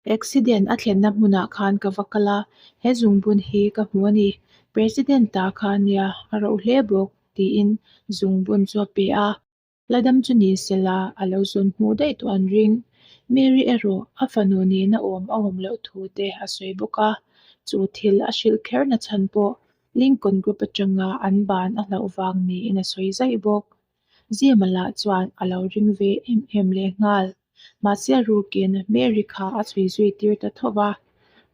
Accident a thlenna hmunah khan ka va kal a, he zungbun hi ka hmu a ni. President ta kha nia, a roh hle bawk, tiin zungbun chu a pe a. La dam chu ni sela, a lo zawn hmuh daih tawh an ring. Mary erawh a fanu nena awm a awm loh thu te a sawi bawk a, chu thil a hrilh kher na chhan pawh Lincoln Group atanga an ban a hlauh vang niin a sawi zaih bawk. Zima lah chuan a lo ring ve em em lehnghal. Mahse a rukin Mary kha a chhui zui tir ta tho va,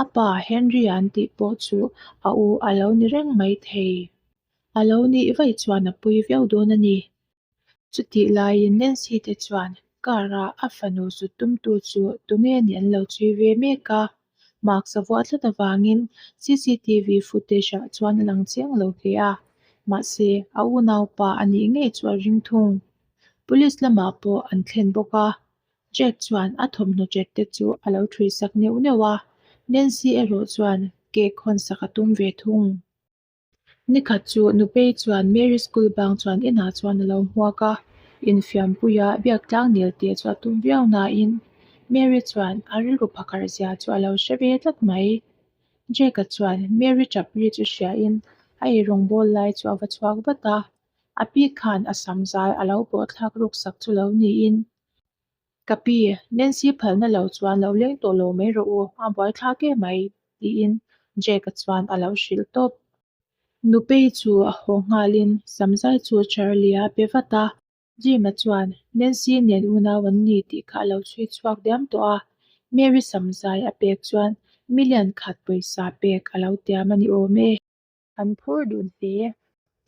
a pa Henry-a an tih pawh chu a u a lo ni reng mai thei. A lo nih vaih chuan a pui viau dawn a ni. Chutih laiin Nancy te chuan car-a a fanu zut tumtu chu tunge nih an lo chhui ve mek a, mask a vuah tlat avangin cctv footage-ah chuan a lang chiang lo hle a, mahse a unaupa a nih ngei chu a ring thung. Police lamah pawh an thlen bawk a, Jack chuan a thawmhnaw ṭet te chu a lo ṭhui sak neuh neuh a, Nancy erawh chuan cake hawn sak a tum ve thung. Nikhat chu Nupei chuan Mary school bang chuan inah chuan a lo hmuak a, infiampuia biak tlang nel teh chu a tum viau nain Mary chuan a rilru phakar zia chu a lo hre ve tlat mai. Jack-a chuan Mary ṭap ri chu hriain a eirawng bawl lai chu a va chhuak vat a, a pi khan a sam zai a lo pawhthlak ruk sak chu lo niin Ka pi, Nancy phalna lo chuan lo leng tawh lo mai rawh u, a buaithlak em mai, tiin Jake-a chuan a lo hrilh tawp. Nupei chu a haw nghalin Samzai chu Charlie-a pe vat a, Jim-a chuan Nancy nen unau an ni tih kha a lo chhui chhuak diam tawh a, Mary Samzai a pek chuan million khat pawisa pek a lo tiam a ni awm e. An phur dun hle.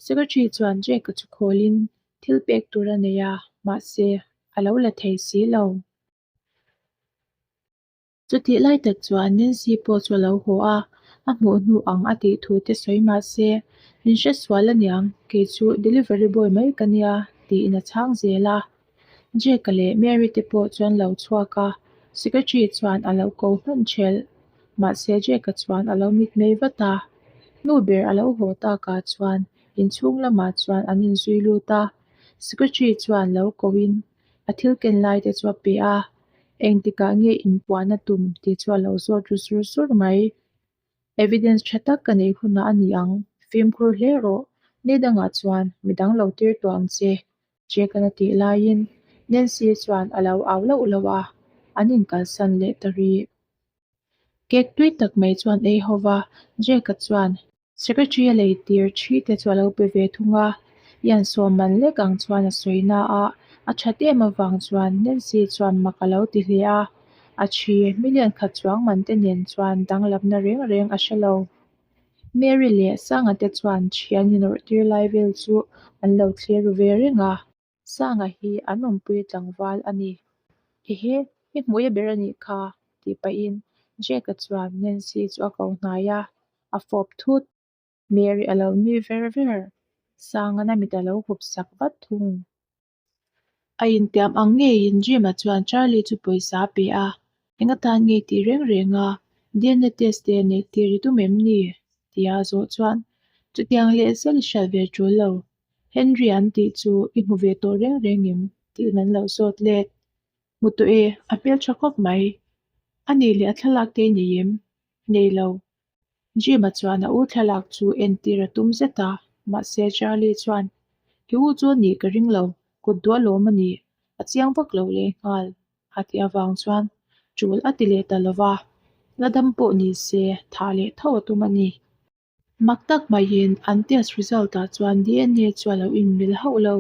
Secretary chuan Jake-a chu khawlin thil pek tur a nei a, mahse a lo la thei si lo. Chutih lai tak chuan Nancy pawh chu a lo haw a, a hmuh hnu ang a tih thu te sawi mahse, Min hre sual aniang, kei chu delivery boy mai ka nia, tiin a chhang zel a. Jake-a leh Mary te pawh chu an lo chhuak a, secretary chuan a lo ko hman ṭhelh. Mahse Jake-a chuan a lo mitmei vat a, nu ber a lo haw takah chuan inchhung lamah chuan an inzui lut a, secretary chuan lo koin a thil ken lai te chu a pe a, engtikah nge inpuahna tum tih chu a lo zawt ru sur sur mai. Evidence tha tak ka neih hunah a ni ang, fimkhur hle rawh, ni dangah chuan midang lo tir tawh ang che Jack-an a tih laiin Nancy chuan a lo au loh loh a, an inkalsan leh ta rih. Cake tui tak mai chuan ei ho va, Jack-a chuan Secretary a lei tir thi te chu a lo pe ve thung a, Ian sawm man lek ang chuan a sawi na a, a that em avang chuan Nancy chuan mak a lo ti hle a, a thi million khat chuang man te nen chuan danglamna reng reng a hre lo. Mary leh Sanga te chuan thian inawrh tir lai vel chu an lo thlir ru ve reng a. Sanga hi an awmpui tlangval a ni. Ehe, i hmuh e ber a nih kha, tih pahin Jack-a chuan Nancy chu a ko hnai a, a fawp thut. Mary a lo nui ver ver, Sanga'n a mit a lo hup sak vat thung. A intiam ang ngeiin Jim-a chuan Charlie chu pawisa a pe a, Eng atan ngei tih reng reng a, DNA test te neih tir i tum em ni? tia a zawh chuan, Chutiang leh zel i hriat ve tul lo, Henry an tih chu i hmu ve tawh reng reng em? tiin an lo zawt let. Hmu tawh e, a hmeltha khawp mai. A nih leh a thlalak te i nei em? Nei lo. Jim-a chuan a u thlalak chu entir a tum zet a, mahse Charlie chuan, I u chu a nih ka ring lo, kut duah lawm a ni, a chiang vak lo leh nghal, a tih avang chuan tul a ti leh ta lo va, la dam pawh ni se thah leh tho a tum a ni. Mak tak maiin an test result ah chuan DNA chu a lo inmil hauh lo.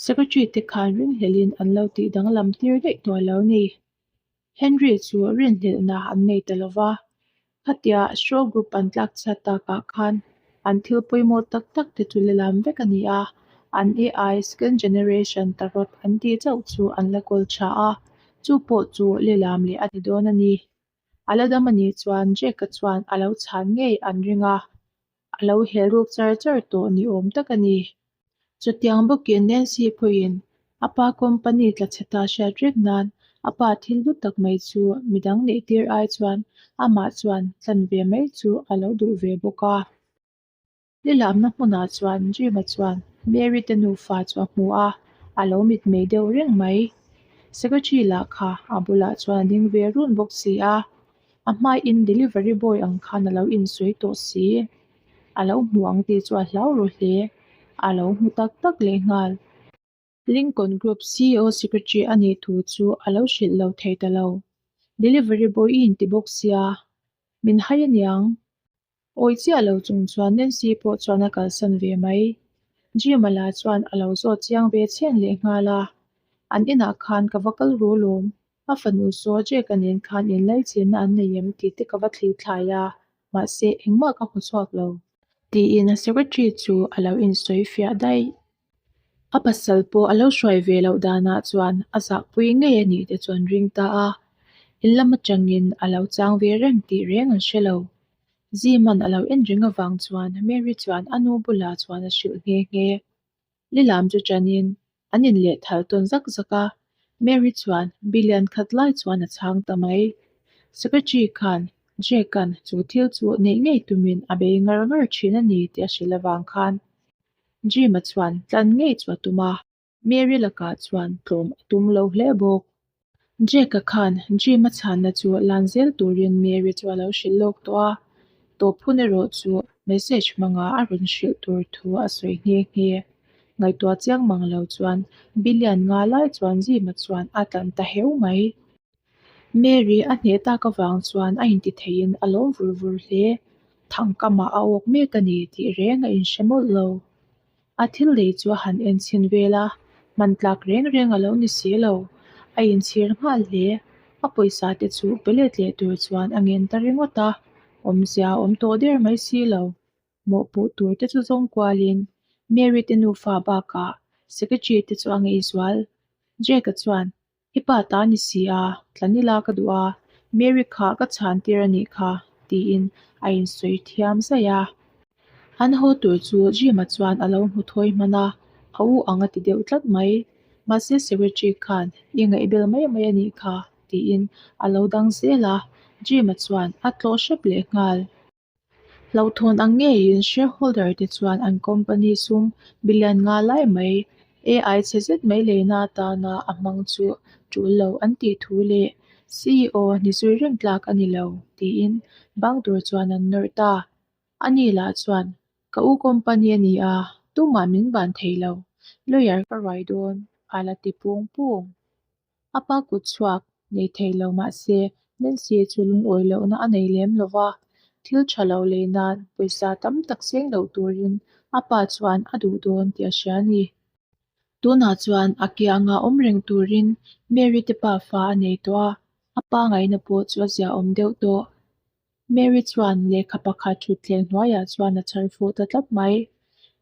Secretary te khan ringhlelhin an lo tih danglam tir daih tawh lo ni. Henry chu rinhlelhna an nei ta lo va, khatia Shaw Group an tlak chhiat takah khan an thil pawimawh tak tak te chu lelam vek a ni a, an AI second generation tarot an tih chauh chu an la kawl tha a, chu pawh chu lelam leh a ni dawn a ni. A la dam a nih chuan Jack-a chuan a lo chhan ngei an ring a, a lo hel ruk char char tawh ni awm tak a ni. Chutiang bawkin Nancy pawhin a pa company tla chhe ta hriat reng nan a pa thil hlu tak mai chu midang neih tir ai chuan amah chuan tlan ve mai chu a lo duh ve bawk a. Lilamna hmunah chuan Jim-a chuan Mary te nufa chu a hmu a, a lo mitmei deuh reng mai. Secretary lah kha a bulah chuan a ding ve run bawk si a. A hmain delivery boy ang khan a lo insawi tawh si. A lo hmu ang tih chu a hlau ru hle. A lo hmu tak tak lehnghal. Lincoln Group CEO Secretary a nih thu chu a lo hrilh lo thei ta lo. Delivery boy i inti bawk sia, min hai aniang. Awi chiah lo chung chuan Nancy pawh chuan a kalsan ve mai. Jim-a lah chuan a lo zawt chiang ve chhen lehnghal a, An inah khan ka va kal ru lawm, a fanu saw Jake-a nen khan inlaichenna an nei em tih te ka va thli thlai a, mahse engmah ka hmu chhuak lo. Tiin a secretary chu a lo insawi fiah daih. A pasal pawh a lo hruai ve loh danah chuan a zahpui ngei a nih te chuan ring ta a, in lam atangin a lo chang ve reng tih reng an hre lo. Ziman a lo en reng avang chuan Mary chuan a nu bulah chuan a hrilh nghe nghe. Lilam chu tanin an inlehthal tawn zak zak a, Mary chuan billion khat lai chuan a chhang ta mai. Secretary khan Jake-a'n chu thil chu neih ngei tumin a bei ngar ngar thin a ni tih a hrilh avang khan Jim-a chuan tlan ngei chu a tum a, Mary lakah chuan tlawm a tum lo hle bawk. Jake-a khan Jim-a chhanna chu lan zel turin Mary chu a lo hrilh lawk tawh a, tawp hun erawh chu message hmanga a rawn hrilh tur thu a sawi nghe nghe. Ngaihtuah chiang mang lo chuan billion nga lai chuan Jim-a chuan a tlan ta heu mai. Mary a hneh tak avang chuan a intitheiin a lawm vur vur hle. Thangkamah a awk mek a ni tih reng a inhre mawlh lo. A thil lei chu a han en chhin vel a, hman tlak reng reng a lo ni si lo. A inchhir nghal hle. A pawisa te chu pe let leh tur chuan a ngen ta ringawt a, awmzia a awm tawh der mai si lo. Mawhpuh tur te chu zawng kualin Mary te nufa bakah secretary te chu a ngeizual. Jake-a chuan I pa ta ni si a, tlanila ka duh a, Mary kha ka chhan tir a nih kha, tiin a insawi thiam zaih a. An haw tur chu Jim-a chuan a lo hmu thawi hman a, a u ang a ti deuh tlat mai. Mahse secretary khan i ngaihbel mai mai a nih kha, tiin a lo dang zel a, Jim-a chuan a tlawh hrep leh nghal. Hlauhthawn ang ngeiin shareholder te chuan an company sum billion nga lai mai AI chhe zet mai leina atana a hmang chu tul lo an tih thu leh CEO ni zui reng tlak a ni lo tiin bank tur chuan an nawrh ta. Ani lah chuan, Ka u company a ni a, tumah min ban thei lo, lawyer ka ruai dawn a la ti pung pung. A pa kut chhuak nei thei lo mah se Nancy chu lungawi lohna a nei lem lo va, thil tha lo lei nan pawisa tam tak seng loh turin a pa chuan a duh dawn tih a hria a ni. Tunah chuan a kianga awm reng turin Mary te pa fa a nei tawh a, a pa ngaihna pawh chu a ziaawm deuh tawh. Mary chuan lehkha pakhat thutthleng hnuaiah chuan a chhar fuh ta tlat mai.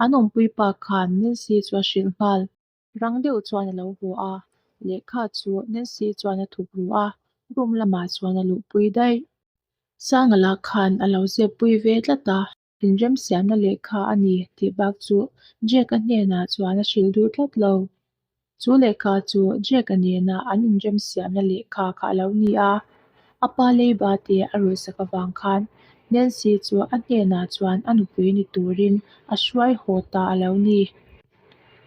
An awmpui pa khan Nancy chu a hrilh nghal. Rang deuh chuan a lo haw a, lehkha chu Nancy chuan a thup ru a, room lamah chuan a luhpui daih. Sanga lah khan a lo zep pui ve tlat a, inremsiamna lehkha a ni tih bak chu Jake-a hnenah chuan a hrilh duh tlat lo. Chu lehkha chu Jake-a nena an inremsiamna lehkha kha a lo ni a, a pa leiba te a ruihsak avang khan Nancy chu a hnenah chuan a nupui ni turin a hruai haw ta a lo ni.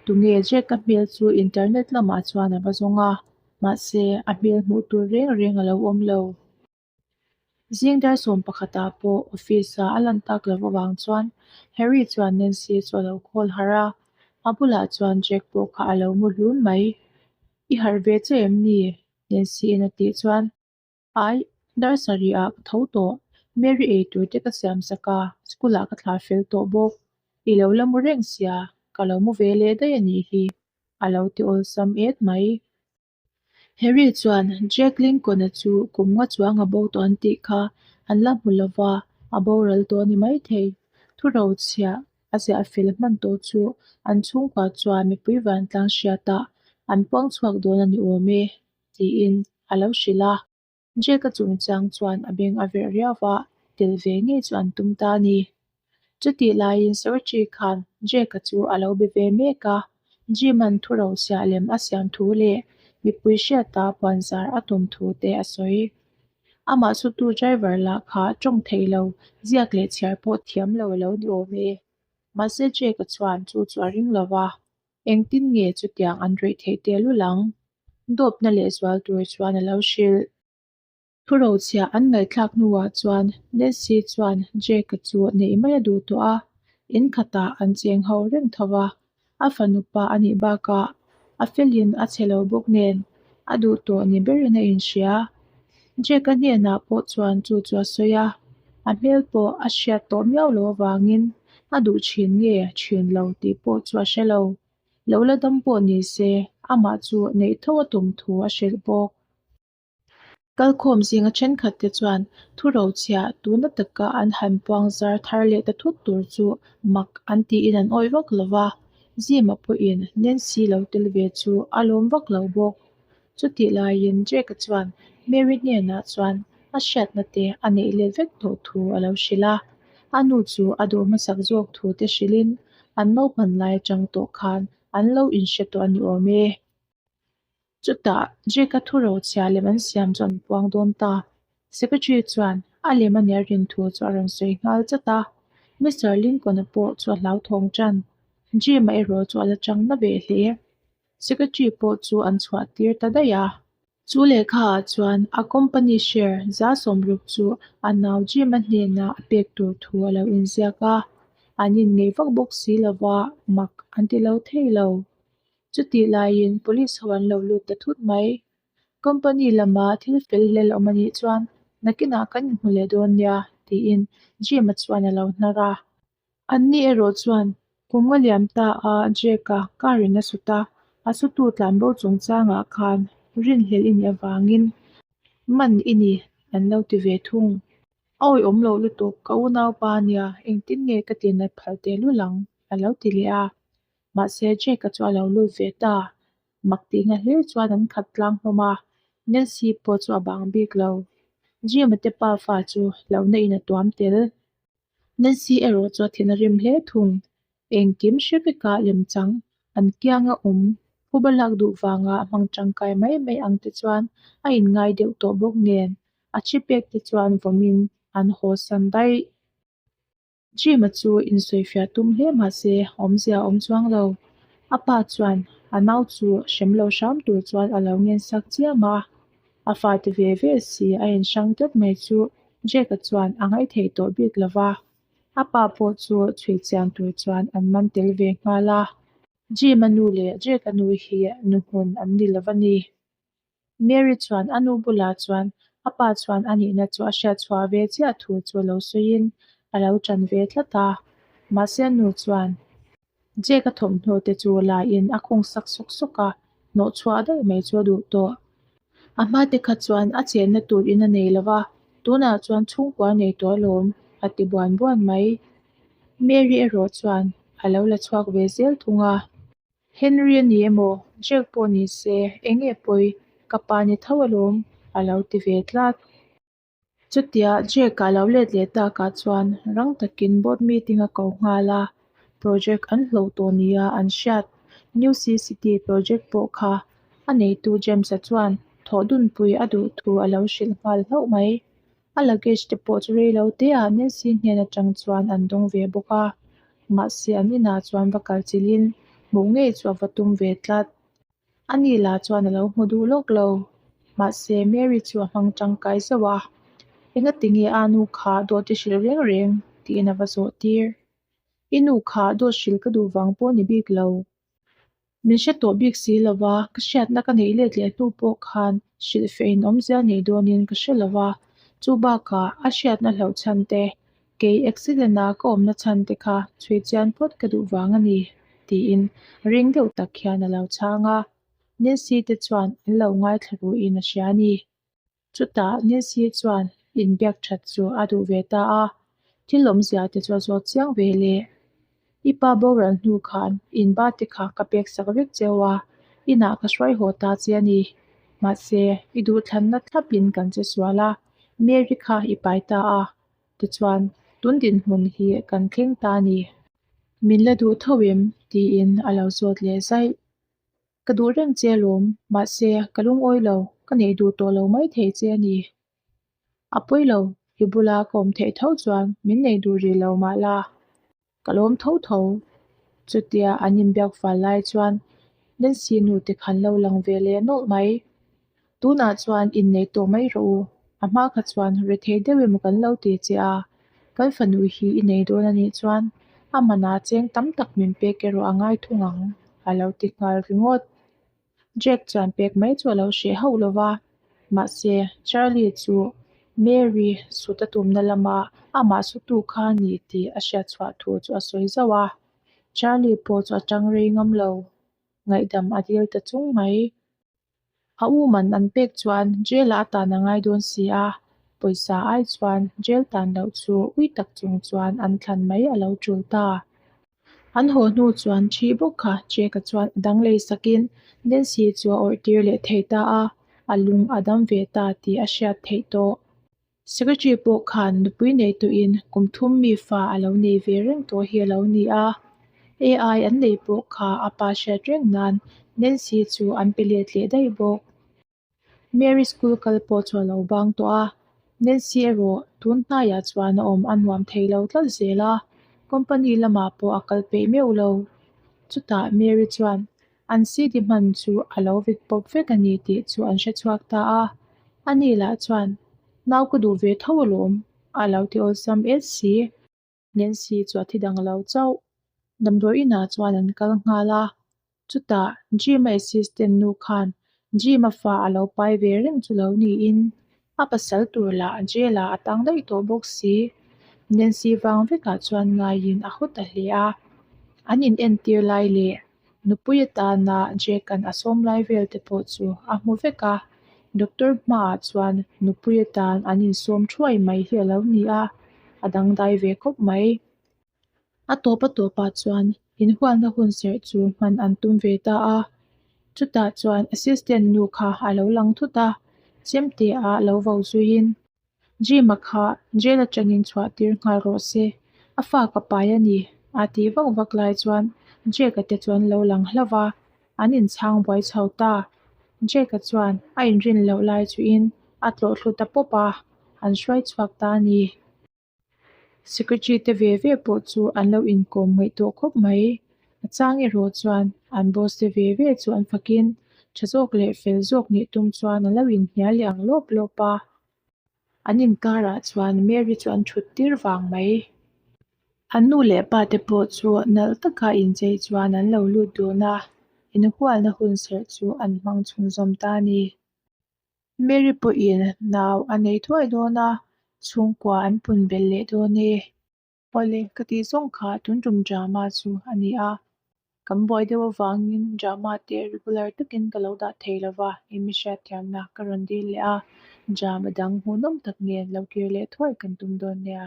Tunge Jack-a hmel chu internet lamah chuan a va zawng a, mahse a hmel hmuh tur reng reng a lo awm lo. Zing dar sawm pakhatah pawh office-a a lan tak loh avang chuan Harry chuan Nancy chu a lo call harh a, a bulah chuan Jack pawh kha a lo mu hlun mai. I harh ve che em ni? Nancy-in a tih chuan. Ai, dar sarih ah ka tho tawh. Mary ei tur te ka siam sak a, school ah ka thlah fel tawh bawk. I lo la mu reng sia, ka lo mu ve leh daih a nih hi, a lo ti awlsam et mai. Harry chuan Jack Lincoln-a chu kum nga chuang a bo tawh an tih kha an la hmu lo va, a boral tawh a ni maithei. Thu rochhiah a ziah fel hman tawh chu an chhungkua chuan mipui vantlang hriatah an puang chhuak dawn a ni awm e. tiin a lo hrilh a. Jack-a chungchang chuan a beng a verh riau va, tel ve ngei chu an tum ta a ni. Chutih laiin Secretary khan Jack-a chu a lo be ve mek a, Jim-a'n thu rochhiah lem a siam thu leh mipui hriata puanzar a tum thu te a sawi. Amah sutu driver lah kha tawng thei lo, ziak leh chhiar pawh thiam lo a lo ni awm e. Mahse Jack-a chuan chu chu a ring lo va, Engtin nge chutiang an ruih theih tehlul ang? Dawpna lehzual tur chuan a lo hrilh. Thurochhiah an ngaihthlak hnuah chuan Nancy chuan Jake-a chu neih mai a duh tawh a, in khatah an cheng ho reng tho va, a fanu pa a nih bakah a felin a chhe lo bawk nen a duh tawh ni berin a inhria. Jake-a hnenah pawh chuan chu chu a sawi a, a hmel pawh a hriat tawh miau loh avangin a duh thin nge thin lo tih pawh chu a hre lo. Lo la dam pawh ni se amah chu neih tho a tum thu a hrilh bawk. Kalkhawm zinga thenkhat te chuan thurochhiah tuna taka an han puang zar thar leh ta thut tur chu mak an tiin an awih vak lo va, Zima pawhin Nancy lo tel ve chu a lawm vak lo bawk. Chutih laiin Jake-a chuan Mary hnenah chuan a hriatna te a neih let vek tawh thu a lo hrilh a, a nu chu a duh hmasak zawk thu te hrilhin an naupan lai atang tawh khan an lo inhre tawh a ni awm e. Chutah Jake-a thurochhiah lem an siam chu an puang dawn ta. Secretary chuan a lem a nia rin thu chu a rawn sawi nghal chat a. Mister Lincoln-a pawh chu a hlauthawng tan. Jim-a erawh chu a la chang na ve hle. Secretary pawh chu an chhuah tir ta daih a. Chu lehkha ah chuan a company share 60% chu a nau Jim-a hnenah a pek tur thu a lo inziak a. An inngeih vak bawk si lova mak an ti lo thei lo. Chutih laiin police ho an lo lut ta thut mai. Company lama thil fel hlel awm a nih chuan nakinah kan inhmu leh dawn nia tiin Jim-a chuan a lo hnar a. Anni erawh chuan kum nga liam ta a Jake-a car in a sut a, a sutu tlanbo chungchangah khan rinhlelh i nih avangin man i ni an lo ti ve thung. A awihawm loh lutuk, ka unaupa nia engtin nge ka tinat phal tehlul ang a lo ti leh a. Mahse, Jake-a chu a lo lut ve ta. Mak tihna hlir chuan an khat tlang hlawm a, Nancy pawh chu a bang bik lo. Jim-a te pa fa chu hlauhna in a tuam tel. Nancy erawh chu a thin a rim hle thung. Engkim hre veka lemchang an kianga awm phuba lak duh vanga hmang tangkai mai mai ang te chuan a inngai deuh tawh bawk nen a thi pek te chuan vawmin an haw san daih. Jim-a chu insawifiah tum hle mahse awmzia a awm chuang lo. A pa chuan a nau chu hrem lo hram tur chuan a lo ngen sak chiam a. A fate ve ve si a inhrang tlat mai chu Jake-a chuan a ngaithei tawh bik lo va. A pa pawh chu chhui chian tur chuan an man tel ve nghal a. Jim-a nu leh Jake-a nu hi nu hmun an ni lo a ni. Mary chuan a nu bulah chuan a pa chuan a nihna chu a hriat chhuah ve chiah thu chu lo sawiin a lo ṭan ve tlat a. Mahse a nu chuan Jake-a thawmhnaw te chu laiin a khung sak sawk sawk a, hnawh chhuah daih mai chu a duh tawh. A hma te kha chuan a chenna tur in a nei lo va, tunah chuan chhungkua a nei tawh alawm, a ti buan buan mai. Mary erawh chuan a lo la chhuak ve zel thung a. Henry a ni emaw, Jack pawh ni se, eng nge pawi, ka pa ni tho alawm, a lo ti ve tlat. Chutia Jack-a lo let leh takah chuan rang takin board meeting a ko nghal a, project an hloh tawh nia an hriat. New Sea City project pawh kha a neitu James-a chuan thawh dunpui a duh thu a lo hrilh nghal hlauh mai. A luggage te pawh chu rei lo te ah Nancy hnen atang chuan an dawng ve bawk a, mahse an inah chuan va kal chilhin hmuh ngei chu a va tum ve tlat. Ani lah chuan a lo hmu duh lawk lo, mahse Mary chu a hmang tangkai zauh a, Engati nge a nu kha dawt i hrilh reng reng? tiin a va zawh tir. I nu kha dawt hrilh ka duh vang pawh ni bik lo. Min hre tawh bik si lo va, ka hriatna ka neih let leh hnu pawh khan hrilhfeh in awmzia neih dawnin ka hre lo va, chu bakah a hriatna hlauh chhan te, kei accident a ka awmna chhan te kha chhui chian phawt ka duh vang a ni, tiin ring deuh tak hian a lo chhang a. Nancy te chuan an lo ngaithla ruhin a hria a ni. Chutah Nancy chuan inbiak that chu a duh ve ta a, thil awmzia te chu a zawt chiang ve le. I pa boral hnu khan in ba te kha ka pek sak vek cheu a, inah ka hruai haw ta che a ni. Mahse, i duhthlanna thlapin kan che sual a, Mary kha i pai ta a. Tichuan, tun dinhmun hi kan thleng ta a ni. Min la duh tho em? tiin a lo zawt leh zaih. Ka duh reng che alawm, mahse ka lungawi lo, ka neih duh tawh lo mai thei che a ni. A pawi lo, i bula ka awm theih tho chuan min neih duh rih lo mah la, ka lawm tho tho. Chutia an inbiak fal lai chuan Nancy nu te khan lo lang ve leh nawlh mai. Tunah chuan inneih tawh mai rawh u. A hma kha chuan rethei deuh emaw kan lo ti che a, kan fanu hi i nei dawn a nih chuan a manah cheng tam tak min pek erawh a ngai thung ang, a lo ti nghal ringawt. Jack chuan pek mai chu a lo hreh hauh lo va, mahse Charlie chu Mary sut a tumna lama amah sutu kha a ni tih a hriat chhuah thu chu a sawi zauh a. Charlie pawh chu a tang rei ngam lo, ngaihdam a dil ta chung mai. A u man an pek chuan jail ah a tan a ngai dawn si a, pawisa ai chuan jail tan loh chu ui tak chung chuan an thlan mai a lo tul ta. An haw hnu chuan thi bawk kha Jack-a chuan a dang lei sakin Nancy chu a awrh tir leh thei ta a, a lung a dam ve ta tih a hriat theih tawh. Secretary pawh khan nupui nei tawhin kum thum mi fa a lo nei ve reng tawh hi a lo ni a. AI an nei pawh kha a pa hriat reng nan Nancy chu an pe let leh daih bawk. Mary school kal pawh chu a lo bang tawh a, Nancy erawh tun hnaiah chuan a awm a nuam thei lo tlat zel a, company lamah pawh a kal peih meuh lo. Chutah Mary chuan an CD hman chu a lo vit pawp vek a ni tih chu an hre chhuak ta a, ani lah chuan nau ka duh ve tho alawm a lo ti awlsam et si. Nancy chu a thi dang lo chauh. Damdawi inah chuan an kal nghal a, chutah Jim-a assistant nu khan Jim-a fa a lo pai ve reng chu lo niin a pasal tur lah jail ah a tang daih tawh bawk si. Nancy vang vekah chuan ngaiin a haw ta hle a, an in entir lai leh nupui atana Jack-a'n a sawm lai vel te pawh chu a hmu vek a, doctor hmaah chuan nupui atan an insawm thuai mai hi a lo ni a, a dangdai ve khawp mai. A tawp a tawpah chuan inhualna hun serh chu hman an tum ve ta a, chutah chuan assistant nu kha a lo lang thut a, chemte ah lo vo zuiin Jim-a kha jail atangin chhuah tir nghal rawh se, a fa ka pai a ni a tih vak vak lai chuan Jake-a te chu an lo lang hlauh va, an inchhang buai chho ta. Jake-a chuan a inrin loh lai chuin a tlawh thlu ta pawp a, an hruai chhuak ta a ni. Secretary te ve ve pawh chu an lo inkawm ngaih tawh khawp mai. A chang erawh chuan an boss te ve ve chu an fakin tha zawk leh fel zawk nih tum chuan an lo inhnial leh ang lawp lawp a. An inkarah chuan Mary chu an thut tir vang mai. An nu leh pa te pawh chu nalh taka inchei chuan an lo lut dun a, inhualna hunserh chu an hmang chhunzawm ta a ni. Mary pawhin nau a nei thuai dawn a, chhungkua an pun belh leh dawn e. Awle, ka tih zawng kha tun tum drama chu a ni a, kan buai deuh avangin drama te regular takin ka lo dah thei lo va, eng mi hriatthiamna ka rawn dil leh a, drama dang hmuhnawm tak nen lo kir leh thuai kan tum dawn nia.